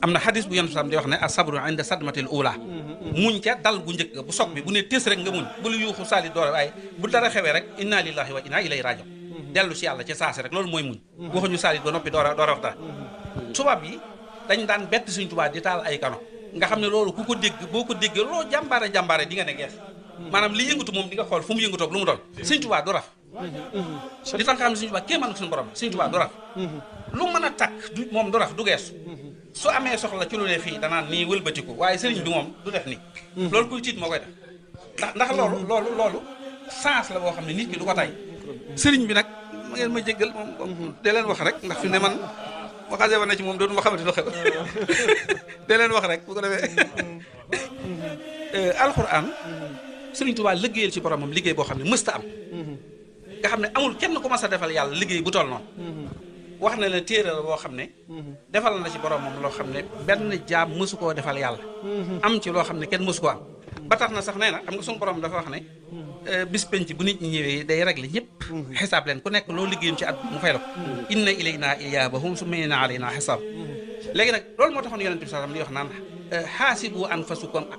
am na xadis bu yenn sam di wax ne asabru inda sadmatil ula muñ ca dal gu njëkk bu soog bi bu ne tës rek nga muñ bul yuuxu saali doore waaye bu dara xewee rek inna lillahi wa inna ilayhi raji'un dellu si yàlla ca saasi rek loolu mooy muñ waxuñu saali ba noppi doora wax dara tubaab yi dañ daan bett Sëñ Tuubaa di taal ay kano nga xam ne loolu ku ko dégg boo ko déggee loo jàmbaare di nga ne gees maanaam li yëngatu moom di nga xool fu mu yëngatoog lu mu doon Sëñ Tuubaa du raf di tax nga xam ne Sëñ Tuubaa kéemaan suñu borom Sëñ Tuubaa du raf lu mën a takk moom du raf du geesu su amee soxla ci lu ne fii danaan nii wëlbatiku waaye sëriñ bi moom du def nii loolu kuy tiit moo koy def ndax loolu sens la boo xam ne nit ki du ko tay sëriñ bi nag ma ngeen ma jéggal moom de leen wax rek ndax fi ne man waxase wa na ci moom dootu ma xamante lu xew de leen wax rek bu ko defee alxuraan sëriñ Tuubaa liggéeyal ci boromam liggéey boo xam ne mësta am nga xam ne amul kenn ku mas a defal yàlla liggéey bu toll noonu wax na la téere la boo xam ne defal na ci boromam loo xam ne benn jaam mësu koo defal yàlla am ci loo xam ne kenn mësu koo am ba tax na sax nee na xam nga suñu borom dafa wax ne bis penc bu nit ñi ñëwee day régler ñëpp xisaab leen ku nekk loo liggéeyam ci at mu fay la ko inna ilaynaa iyaabahum summa inna alaynaa xisaab léegi nag loolu moo taxoon yonent bi sallam di wax naan xaasibu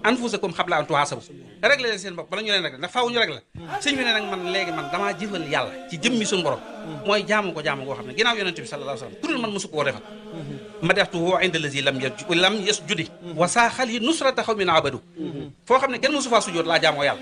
anfusakum qabla an tuhaasabu réglé leen seen bopp bala ñu leen réglé ndax faaw ñu réglé sëñ bi ne nag man léegi man damaa jëfal yàlla ci jëmmi suñu borom mooy jaamu ko goo xam ne ginnaaw yonent bi sallallahu alayhi wasallam ku dul man mosu koo defal ma deftuhu inda allazi lam yasjudi wa saaxal yi nusrata xawmin abadu foo xam ne kenn mosu faa sujjóot laa jaamoo yàlla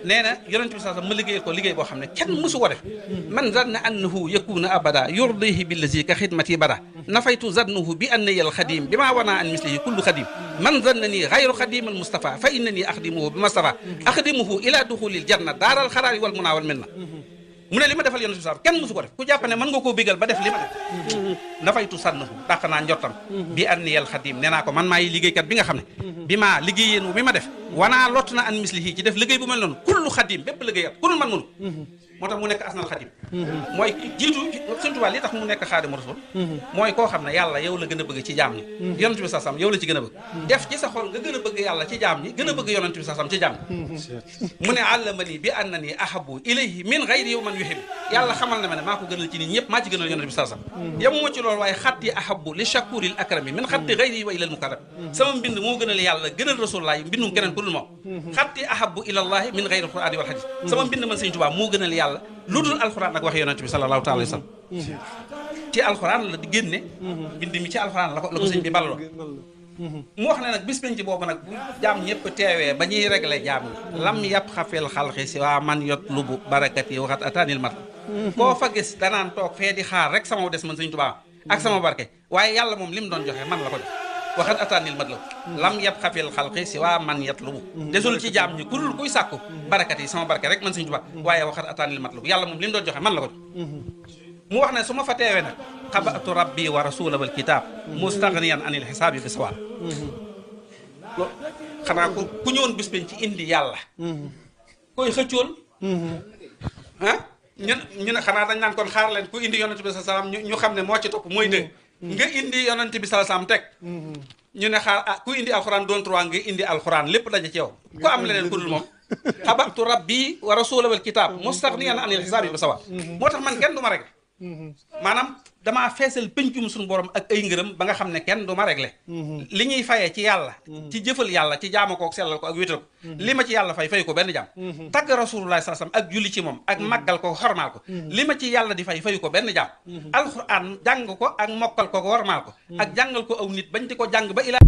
nee na yonent bi sallallahu alayhi wasallam ma liggéeyal ko liggéey boo xam ne kenn mosu ko def man zanna annahu yakuna abada yurdihi billazi ka xidmati bada nafaytu zannuhu bi annani al xadim bi maa wana an mislihi kullu xadim man zannani xayru xadim al mustafa fa innani axdimuhu bi mustafa axdimuhu ila duxulil janna daaral xaraari wal munaa wal minna mu ne li ma defal yonent bi kenn musu ko def ku jàpp ne mën nga koo bégal ba def li ma def nafaytu sànnahu dàq naa njottam bi annani al xadim nee naa ko man maay liggéeykat bi nga xam ne bi maa liggéeyéen wu bi ma def wanaa lott na an mislihi ci def liggéey bu mel noonu kullu xadim bépp liggéeykat ku dul man mënu moo tax mu nekk asnal xadim mooy jiitu Sëñ Tuubaa li tax mu nekk xaadimu rasul mooy koo xam ne yàlla yow la gën a bëgg ci jaam ñi yonent bi sasam yow la ci gën a bëgg def ci sa xol nga gën a bëgg yàlla ci jaam ñi gën a bëgg yonent bi sasam ci jaam ñi mu ne allamani bi annani ahabu ilayhi min ghayri man yuhib yàlla xamal na ma ne maa ko gënal ci nit ñëpp maa ci gënal yonent bi sasam yemuma ci loolu waaye xatti ahabu li shakuril akrami min xatti ghayri wa ilal mukarram sama mbind moo gënal yàlla gënal rasulullah mbindum keneen ku dul moom xatti ahabu ilallahi min ghayri alqurani wal hadith sama mbind man Sëñ Tuubaa moo gënal yàlla lu dul alxuraan ak wax yonent bi sallallahu taala alayhi wa sallam ci alxuraan la di génne bind mi ci alxuraan la ko sëñ bi ballo mu wax ne nag bis penc boobu nag bu jaam ñëpp teewee ba ñuy réglé jaam ñi lam yàpp xafeel xalxi si waa man yot lubu barakati waxat ataanil mat koo fa gis danaan toog fee di xaar rek sama des man Sëñ Tuubaa ak sama barke waaye yàlla moom li mu doon joxe man la ko jox waxat ataanil mat la lam yàpp xafeel xalxi si waa man yot lubu desul ci jaam ñi ku dul kuy sàkku barakat yi sama barke rek man Sëñ Tuubaa waaye waxat ataanil mat la yàlla moom li mu doon joxe man la ko jox mu wax ne su ma fa teewee nag xabatu rabbi wa rasula wal kitab mustaghniyan anil xisaabi bi sawa xanaa ku ñëwoon bis ci indi yàlla koy xëccool ah ñu ne xanaa dañ naan kon xaar leen ku indi yonent bi sa salaam ñu xam ne moo ci topp mooy dëgg nga indi yonent bi sa salaam teg ñu ne xaar ah ku indi alxuraan doon trois nga indi alxuraan lépp daje ci yow ku am leneen ku dul moom xabatu rabbi wa rasula wal kitab mustaghniyan anil xisaabi bi sawa moo tax man kenn du ma rek maanaam damaa feesal pencum suñu borom ak ay ngërëm ba nga xam ne kenn du ma réglé li ñuy fayee ci yàlla ci jëfal yàlla ci jaama ko ak sellal ko ak wéetal ko li ma ci yàlla fay ko benn jaam tagg rasulullah sallam ak julli ci moom ak màggal ko xormaal ko li ma ci yàlla di fayu ko benn jaam alxuraan jàng ko ak mokkal ko warmaal ko ak jàngal ko aw nit bañ di ko jàng ba ilaa